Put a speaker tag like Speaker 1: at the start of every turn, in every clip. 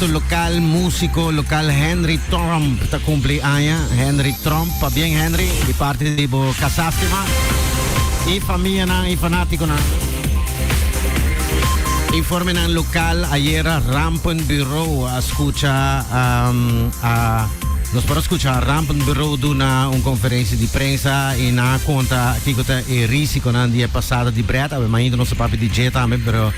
Speaker 1: Local musico local Henry Tromp ta cumpli aña. Henry Tromp, pabien Henry, di parti di bo casa stima y famianan y fanaticonan. Informenan local ayera Rampenbureau a scucha a nos por a scucha Rampenbureau duna un conferencia di prensa y nan a conta kico ta e risiconan di e pasada di Bret. Awe mainta nos a papia di dje tambe pero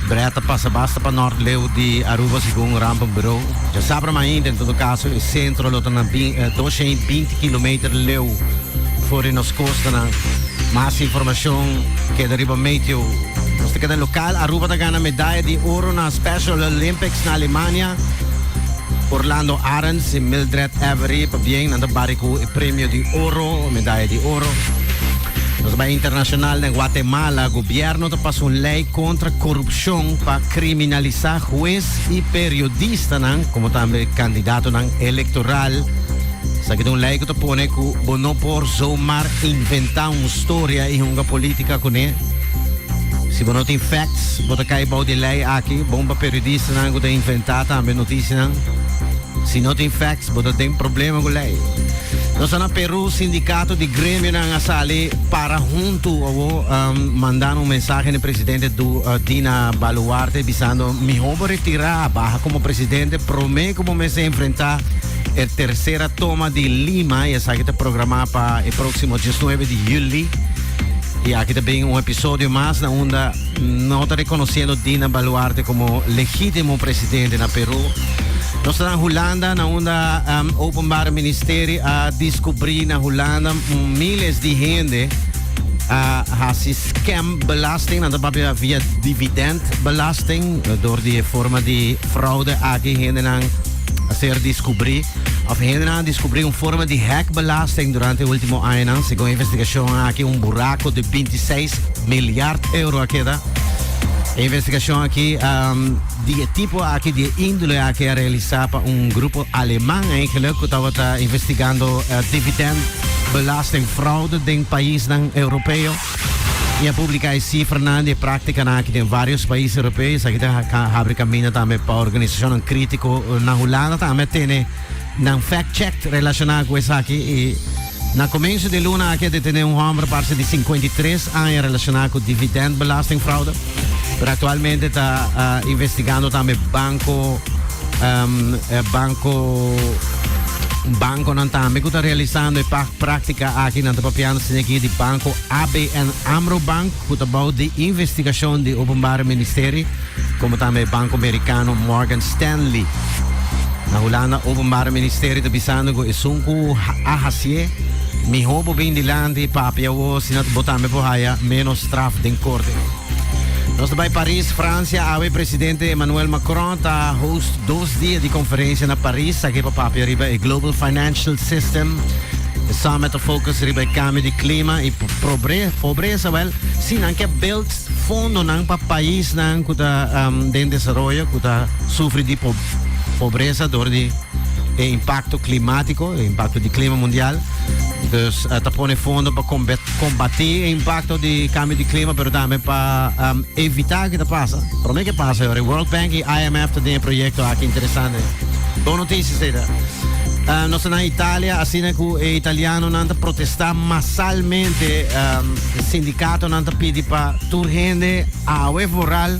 Speaker 1: Bret ta pasa basta pa nort leu di Aruba segun Rampenbureau. Djasabra mainta en todo caso e centro lo ta na 220 kilometer leu for di nos costanan. Mas informacion keda riba Meteo. Nos ta keda local. Aruba ta gana medaya di oro na Special Olympics na Alemania. Orlando Arends y Mildred Avery pabien nan ta bari cu e premio di oro, medaya di oro. Nos bai internacional na Guatemala, gobierno ta pasa un ley contra corupcion pa criminalisa hues y periodistanan, como tambe candidatonan electoral. Esaki ta un ley cu ta pone cu bo no por zomaar inventa un storia y hunga politica cune. Si bo no tin facts, bo ta cay bou di ley aki. Bon pa periodistanan cu ta inventa tambe noticianan. Si no tin facts, bo ta den problema cu ley. Nos ta na Peru, sindicato di gremionan a sali para huntu awo um, mandando un mensahe na presidente du, uh, Dina Boluarte bisando miho bo retira, baha como presidente, prome cu bo mester enfrenta e tercera toma di Lima y esaki ta programa pa e proximo 19 di juli. Y aki ta bin un episodio mas na unda no ta reconociendo Dina Boluarte como legítimo presidente na Peru. Nos ta na Hulanda, na unda um, Openbaar Ministerie a descubri na Hulanda miles di hende a hasi scam belasting, nan ta papia via dividendbelasting, door di forma di fraude aki hendenan a ser descubri. Of hendenan a descubri un forma di hack belasting durante ultimo añanan. Segun investigacion aki un buraco di 26 miljard euro a keda. E investigacion aki um, di e tipo aki, di e indole aki a realisa pa un grupo aleman eigenlijk cu tabata investigando uh, dividendbelasting fraude den paisnan europeo. Y a publica e cifranan di e practicanan aki den varios pais europeo. Esaki ta habri camino tambe pa organisacionnan critico na Hulanda tambe a tene nan fact check relaciona cu esaki. Y na comienzo di luna aki a detene un homber parce di 53 aña relaciona cu dividendbelastingfraude. Pero actualmente ta uh, investigando tambe banco um, banco banconan tambe cu ta realisando e practica aki. Nan ta papiando aki di banco ABN AMRO Bank cu ta bou di investigacion di Openbaar Ministerie, como tambe banco americano Morgan Stanley. Na Hulanda Openbaar Ministerie ta bisando cu esun cu a hacié, miho bo bin dilanti papia wo, sino bo tambe por haya menos straf den corte. Nos ta bai Paris, Francia. Awe presidente Emmanuel Macron ta host 2 dia di conferencia na Paris, aki pa papia riba e Global Financial System. E summit ta focus riba e cambio di clima y pobreza. Wel, si nan ke build fondonan pa paisnan cu ta den desaroyo, cu ta sufri di pobreza door di e impacto climatico, e impacto di clima mundial. Dus ta pone fondo pa combati e impacto di cambio di clima, pero tambe pa evita cu ta pasa. Prome cu pasa, e World Bank y IMF ta den e proyecto aki interesante. Bon noticia, Seda. Nos ta na Italia, asina cu e italianonan ta protesta masalmente. Sindicatonan ta pidi pa tur hende awe vooral,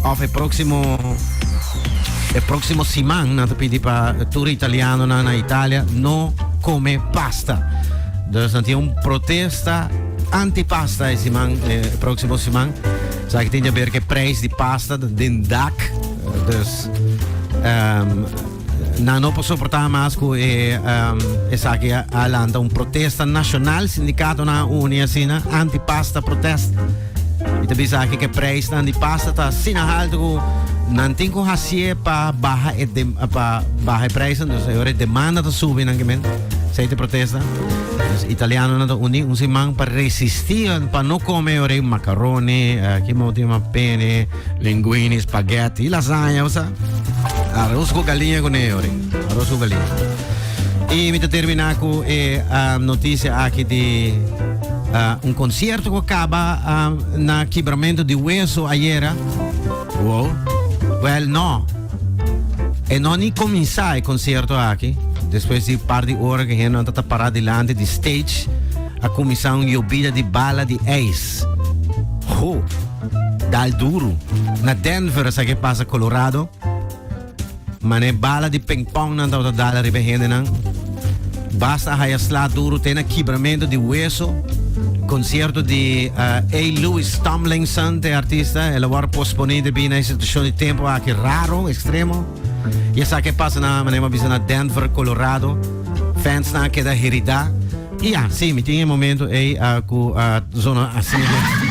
Speaker 1: of e proximo siman, nan ta pidi pa tur italianonan na Italia no come pasta. Dus nan tin un protesta antipasta e siman, proximo siman. Sa cu tin di haber cu prijs di pasta den dak. Dus nan no por soporta mas cu e esaki a lanta un protesta nacional, sindicatonan uni asina, antipasta protest. Y ta bisa aki cu prijsnan di pasta ta asina halto cu nan tin cu hacié pa baha e dem, pa baha e prijsnan, dus e demanda ta subi nan kemen. Esey ta protesta. Dus italianonan ta uni un siman pa resisti pa no come ora macaroni, ki mo tin pene, linguini, spaghetti, lasaña, o sea. Arroz cu galiña cu ne ora. Arroz cu galiña. Y mi ta termina cu e noticia aki di un concierto cu a caba na quebramento di hueso ayera. Wow. Well, no. E no ni kuminsá e konsierto aki, despues di par di ora ku hende ta pará dilanti di stage, a kuminsá un yobida di bala di ijs. Ho! Dal duru. Na Denver esaki a pasa, Colorado. Mane bala di ping-pong nan tabata dal riba e hendenan. Basta a haya sla duru te na kibramento di weso. Concierto di A. Louis Tomlinson, te artista, el a wòrdu posponí debí na e situashon di tempu aki raro, ekstremo. I esaki a pasa na, manera mi a bisa, na Denver, Colorado. Fansnan a keda heridá. I ya, sí, mi tin e momento ei ku a zona asina den.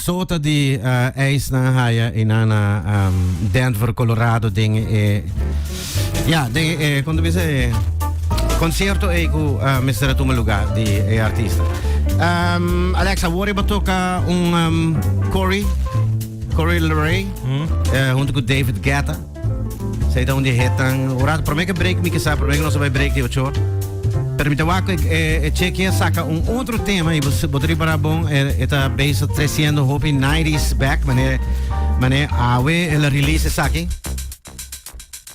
Speaker 1: Sota di ijs nan a haya einan na Denver, Colorado den e, ya, den e, kon ta bisa e concierto ei ku mester a tuma lugar di e artista. Alex, awor e bo toca un Coi, Coi Leray, hunto ku David Guetta. Esei ta un di e hitnan. Un rato promé ke break mi ke sa, promé ke nos a bai break di ocho or. Pero mi ta wak e che ke a saka un otro tema i bo bo ta ripará bon e ta bezig tresiendo hopi nineties back manera manera awe el a release esaki.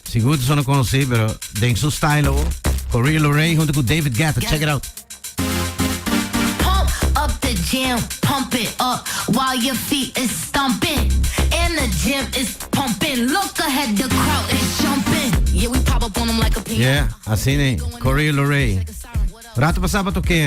Speaker 1: Sigur ta sona konosí pero den su style awo. Coi Leray hunto ku David Guetta. Check it out.
Speaker 2: Pump up the jam, pump it up while your feet is stomping. And the jam is pumping. Look ahead, the crowd is jumping. Yeah, we pop up on them like a piano.
Speaker 1: Yeah, asina e. Coi Leray. Rato pasá pa toke.